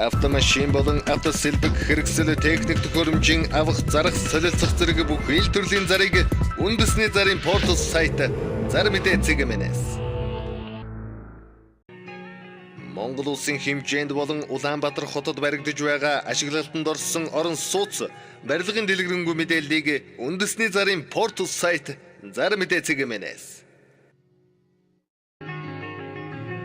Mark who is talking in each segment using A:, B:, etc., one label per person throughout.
A: Автомашин болон автосэлбэг хэрэгсэл, техник төхөөрөмжийн авах, зарах, солилцох зэрэг бүх ил төрлийн зарыг үндэсний зарын портал сайт зар мэдээ цэгмэнэс. Монгол улсын хэмжээнд болон Улаанбаатар хотод баригдаж байгаа ашиглалтанд орсон орон сууц барилгын дэлгэрэнгүй мэдээллийг үндэсний зарын портал сайт зар мэдээ цэгмэнэс.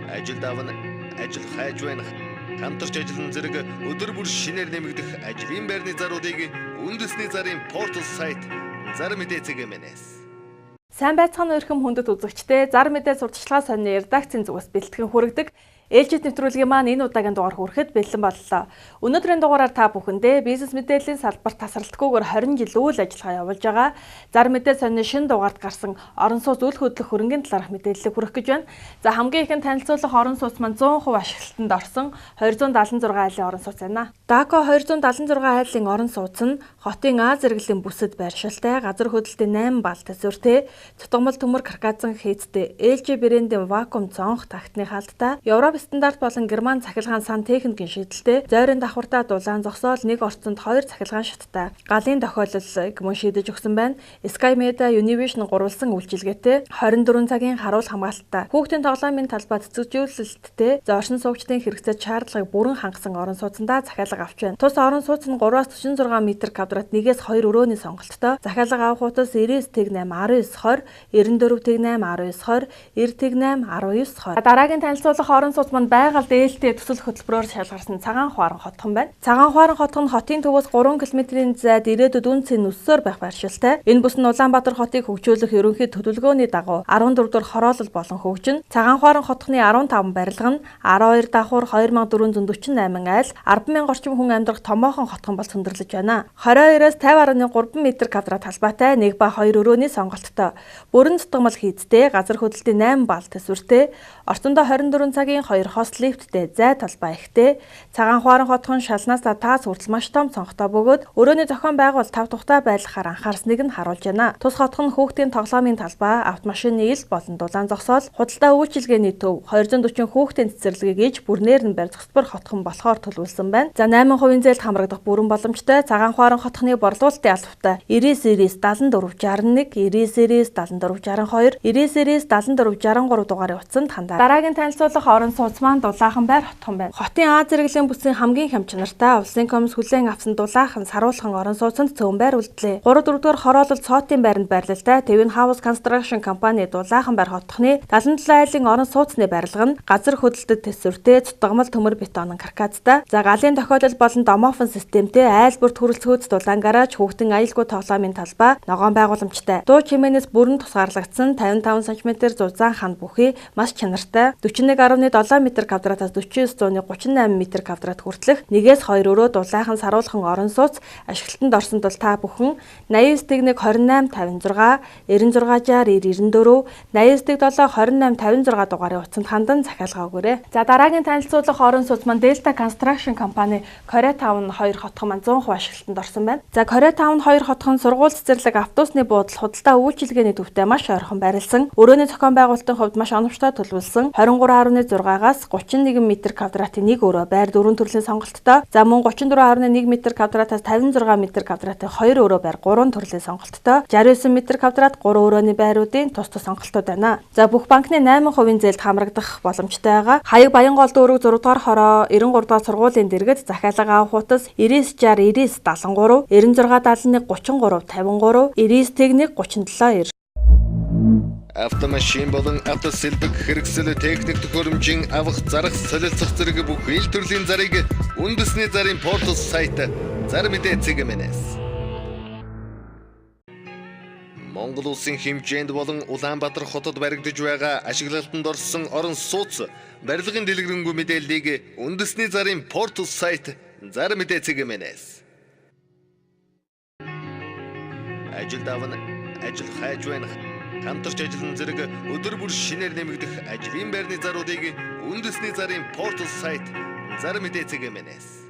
A: Ажил давна, ажил хайж байна. Хамтарч ажиллан зэрэг өдөр бүр шинээр нэмэгдэх ажлын байрны заруудыг үндэсний зарын портал сайт зар мэдээ цэгмэнэс.
B: Сайн байцгаана уу эрхэм хүндэт үзэгчдээ. Зар мэдээ сурталчилгаа сонины редакцийн зүгээс бэлтгэн хүргэдэг ээлжит нэвтрүүлгийн маань энэ удаагийн дугаар хүрэхэд бэлэн боллоо. Өнөөдрийн дугаараар та бүхэндээ бизнес мэдээллийн салбарт тасралтгүйгээр 20 жил үйл ажиллагаа явуулж байгаа зар мэдээ сонины шинэ дугаард гарсан орон сууц үл хөдлөх хөрөнгийн талаарх мэдээллийг хүргэх гэж байна. За, хамгийн ихэнд танилцуулах орон сууц маань 100% ашиглалтанд орсон 276 айлын орон сууц байна. Дако 276 айлын орон сууц нь хотын А зэрэглэлийн бүсэд байршилтай, газар хөдлөлтийн 8 балл төсвөртэй, цутгамал төмөр карказан хээцтэй, LG брендийн вакуум цонх тагтны хаалттай, Европ стандарт болон Герман цахилгаан сантехникийн шийдэлтэй, зойрын давхартаа дулаан зогсоол, нэг орцонд 2 цахилгаан шаттай, галын тохиолдлыг мөн шийдэж өгсөн байна. Sky Media Univision гурвалсан үйлчилгээтэй, 24 цагийн харуул хамгаалттай, хүүхдийн тоглоомын талбай цэцэжүүлэлттэй, зоршин суугчдын хэрэгцээ шаардлагыг бүрэн хангасан орон сууцндаа захиалга авч байна. Тус орон сууц нь 3-46 м квадрат 1-ээс 2 өрөөний сонголттой. Захиалга авах утас 99 тэг 8 19 20, 94 тэг 8 19 20, 90 тэг 8 19 20. Дараагийн танилцуулах орон сууц маань байгаль дээлтэй төсөл хөтөлбөрөөр шалгарсан Цагаан хуаран хотхон байна. Цагаан хуаран хотхон хотын төвөөс 3 км-ийн зайд ирээдүйд үн цэн өссөөр байх байршилтай. Энэ бүс нь Улаанбаатар хотыг хөгжүүлэх ерөнхий төлөвлөгөөний дагуу 14 дугаар хороолол болон хөгжинэ. Цагаан хуаран хотхны 15 барилга нь 12 давхар 2448 айл 10,000 орчим хүн амьдрах томоохон хотхон бол өндөрлөж байна. 22-оос 50.3 м квадрат талбайтай 1 ба 2 өрөөний сонголттой. Бүрэн цутгамал хийцтэй, газар хөдлөлтийн 8 балл төсвөртэй, орцондоо 24 цагийн 2 хос лифттэй, зай талбай ихтэй. Цагаан хуаран хотхон шалнаас таас хүртэл маш том цонхтой бөгөөд өрөөний зохион байгуулалт тав тухтай байлгахаар анхаарсныг нь харуулж байна. Тус хотхон хүүхдийн тоглоомын талбай, автомашины ил болон дулаан зогсоол, худалдаа үйлчилгээний төв, 240 хүүхдийн цэцэрлэгийг иж бүрнээр нь барь зогсбор хотхон болохоор төлөвлөсөн байна. За, 8% зээлд хамрагдах бүрэн боломжтой. Цагаан хуаран хотхны борлуулалтын албатай 99 99 74 61, 99 74 62, 99 74 63 дугаарын утсанд хандаа. Дараагийн танилцуулах орон сууц маань дулаахан байр хотхон байна. Хотын А зэрэглэлийн бүсийн хамгийн хям чанартай улсын комисс хүлээн авсан дулаахан саруулхан орон сууцанд цөөн байр үлдлээ. 3 4 дугаар хороолол цоотын байранд байрлалтай Твин House Construction компани дулаахан байр хотхны 77 айлын орон сууцны барилга нь газар хөдлөлтөд төсвөртэй, цутгамал төмөр бетонон карказтай. За, галын тохиолдол болон домофон системтэй, айл бүрт хүрэлцгөөц дулаан гараж, хүүхдэн аюулгүй тоглоомын талбай, ногоон байгууламжтай. Дуу чимээнээс бүрэн тусгаарлагдсан 55 см зузаан хан бүхий маш чанартай 41.7 м квадратаас 49.38 м квадрат хүртэлх 1-ээс 2 өрөө дулаахан саруулхан орон сууц ашиглалтанд орсон тул та бүхэн 89 1 28 56, 96 60 90 94, 89 7 28 56 дугаарын утсанд хандан захиалга өгөөрэй. За, дараагийн танилцуулах орон сууц маань Delta Construction компани Korea Town 2 хотхон маань 100% ашиглалтанд орсон байна. За, Korea Town 2 хотхон сургууль, цэцэрлэг, автобусны буудал, худалдаа үйлчилгээний төвтэй маш ойрхон байрлсан. Өрөөний зохион байгуулалтын хувьд маш оновчтой төлөвлөсөн 23.6-аас 31 м квадратын нэг өрөө байр дөрвөн төрлийн сонголттой. За, мөн 34.1 м квадратаас 56 м квадратын хоёр өрөө байр гурван төрлийн сонголттой. 69 м квадрат 3 өрөөний байруудын тус тус сонголтууд байна. За, бүх банкны 8% зээлд хамрагдах боломжтой байгаа. Хаяг Баянгол дүүрэг 6 дугаар хороо 93 дугаар сургуулийн дэргэд. Захиалга авах утас 99 60 99 73, 96 71 33 53, 99 1 37 90.
A: Автомашин болон автосэлбэг хэрэгсэл, техник төхөөрөмжийн авах, зарах, солилцох зэрэг бүх ил төрлийн зарыг үндэсний зарын портал сайт зар мэдээ цэгмэнэс. Монгол улсын хэмжээнд болон Улаанбаатар хотод баригдаж байгаа ашиглалтанд орсон орон сууц барилгын дэлгэрэнгүй мэдээллийг үндэсний зарын портал сайт зар мэдээ цэгмэнэс. Ажил давна, ажил хайж байна. Хамтарч ажиллан зэрэг өдөр бүр шинээр нэмэгдэх ажлын байрны заруудыг үндэсний зарын портал сайт зар мэдээ цэгмэнэс.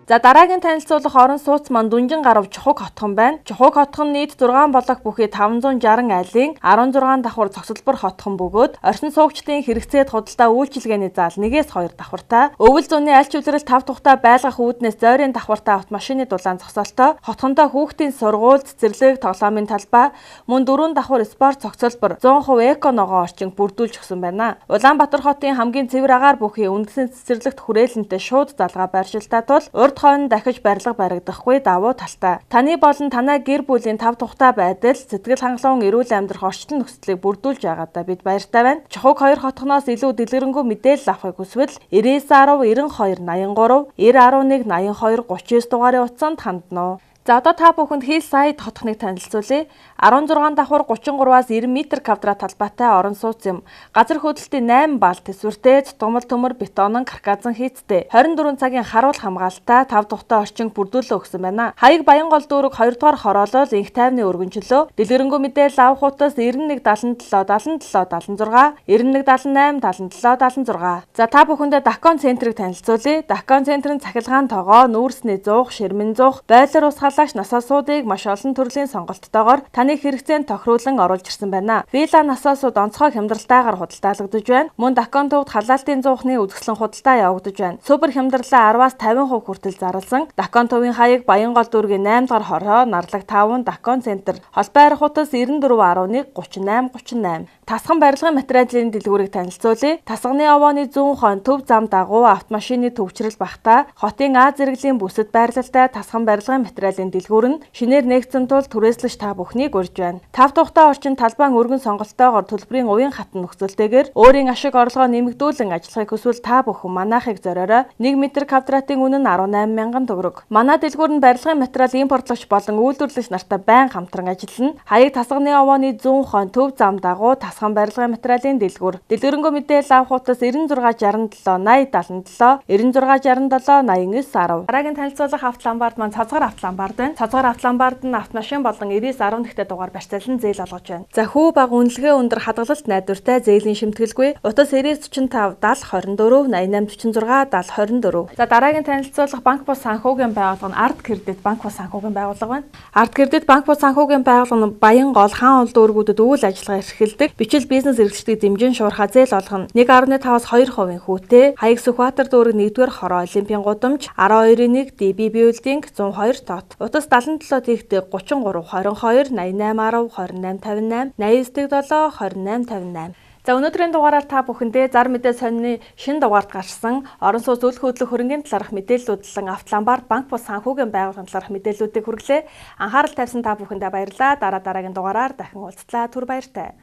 B: За дараагийн танилцуулах орон сууц маань Дүнжин гарав Чухуг хотхон байна. Чухуг хотхон нийт 6 блок бүхий 560 айлын 16 давхар цогцлбор хотхон бөгөөд орчин суугчдын хэрэгцээд худалдаа үйлчилгээний зал 1-2 давхартай, өвөл зуны альч үлрэл 5 тухтай байлгах үүднээс зойрын давхартай автомашины дулаан зогсоолтой, хотхондоо хүүхдийн сургууль, цэцэрлэг, тоглоомын талбай, мөн 4 давхар спорт цогцлбор 100% эко ногоон орчин бүрдүүлж өгсөн байна. Улаанбаатар хотын хамгийн цэвэр агаар бүхий үндсэн цэцэрлэгт хүрээлэнтэй шууд залгаа байршилтай тул урд хойно дахиж барилга баригдахгүй давуу талтай. Таны болон танай гэр бүлийн 5 тухтай байдал, сэтгэл хангалуун эрүүл амьдрах орчлон нөхцөлийг бүрдүүлж байгаадаа бид баяртай байна. Чухуг 2 хотхоноос илүү дэлгэрэнгүй мэдээлэл авахыг хүсвэл 99 10 92 83 90 11 82 39 дугаарын утсанд хандна. За одоо та бүхэнд Hillside хотхныг танилцуулъя. 16 давхар 33-аас 90 м квадрат талбайтай орон сууц юм. Газар хөдлөлтийн 8 балл төсвөртэй, цутгамал төмөр, бетонон карказан хийцтэй. 24 цагийн харуул хамгаалалттай 5 тухтай орчин бүрдүүлэн өгсөн байна. Хаяг Баянгол дүүрэг 2 дугаар хороолол инх тайвны өргөнчлөө. Дэлгэрэнгүй мэдээлэл авах утас 91 77 77 76 91 78 77 76. За та бүхэндээ Дакон центрийг танилцуулъя. Дакон центрийн цахилгаан тогоо, нүүрсний зуух, ширмэн зуух, бойлор ус халаагч насоосуудыг маш олон төрлийн сонголттойгоор таны хэрэгцээнд тохируулан оруулж ирсэн байна. Вилла насоосууд онцгой хямдралтайгаар худалдаалагдаж байна. Мөн Дакон төвд халаалтын зуухны үзэсгэлэн худалдаа явагдаж байна. Супер хямдралаа 10-аас 50% хүртэл зарласан. Дакон төвийн хаяг Баянгол дүүргийн 8 дугаар хороо, Нарлаг 5, Дакон центр. Холбоо арих утас 94.11 38 38. Тасган барилгын материалын дэлгүүрийг танилцуулъя. Тасганы овооны зүүн хойно төв зам дагуу автомашины төвчрэл багтаа хотын А зэрэглэлийн бүсэд байрлалтай тасган барилгын материалын дэлгүүр нь шинээр нээгдсэн тул түрээслэж та бүхнийг урьж байна. 5 тухтай орчин талбайн өргөн сонголттойгоор төлбөрийн уян хатан нөхцөлтэйгээр өөрийн ашиг орлогоо нэмэгдүүлэн ажиллахыг хүсвэл та бүхэн манайхыг зориорой. 1 м квадратын үнэ нь 18,000 төгрөг. Манай дэлгүүр нь барилгын материал импортлогч болон үйлдвэрлэгч нартай байн хамтран ажиллана. Хаяг тасганы овооны зүүн хойно төв зам дагуу тасган барилгын материалын дэлгүүр. Дэлгэрэнгүй мэдээлэл авах утас 96 67 80 77 96 67 89 10. Дараагийн танилцуулах автоламбард маань цацгаар автоламбард байна. Цацгаар автоламбард нь автомашин болон 99 11-тэй дугаар барьцаалан зээл олгож байна. За хүү баг үнэлгээ өндөр хадгалалт найдвартай зээлийн шимтгэлгүй. Утас 90 45 70 24 88 46 70 24. За дараагийн танилцуулах банк бус санхүүгийн байгууллага нь Арт Кредит банк бус санхүүгийн байгууллага байна. Арт Кредит банк бус санхүүгийн байгууллага нь Баянгол хаан уул дүүргүүдэд үйл ажиллагаа эрхэлдэг. Бичил бизнес эрхлэгчдийг дэмжин шуурхаа зээл олгоно. 1.5-аас 2% хүүтэй. Хаяг Сүхбаатар дүүрэг 1-р хороо Олимпийн гудамж 12-1 DB Building 102 тот. Утас 77 тэгтэг 33 22 88 10 28 58 89 7 28 58. За өнөөдрийн дугаараар та бүхэндээ зар мэдээ сонины шинэ дугаард гарсан орон сууц үл хөдлөх хөрөнгийн талаарх мэдээллүүд болон автоламбард банк бус санхүүгийн байгууллагын талаарх мэдээллүүдийг хүргэлээ. Анхаарал тавьсан та бүхэндээ баярлалаа. Дараа дараагийн дугаараар дахин уулзлаа. Түр баяртай.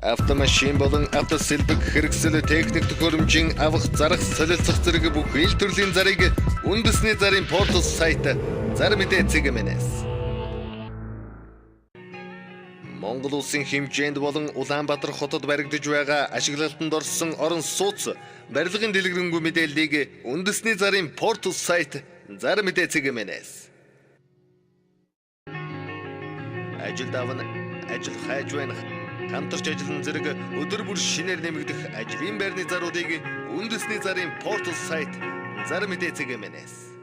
A: Автомашин болон автосэлбэг хэрэгсэл техник төхөөрөмжийн авах, зарах, солилцох зэрэг бүх ил төрлийн зарыг үндэсний зарын портал сайт зар мэдээ цэгмэнэс. Монгол улсын хэмжээнд болон Улаанбаатар хотод баригдаж байгаа ашиглалтанд орсон орон сууц барилгын дэлгэрэнгүй мэдээллийг үндэсний зарын портал сайт зар мэдээ цэгмэнэс. Ажил давна, ажил хайж байна. Хамтарч ажиллан зэрэг өдөр бүр шинээр нэмэгдэх ажлын байрны заруудыг үндэсний зарын портал сайт зар мэдээ цэгмэнэс.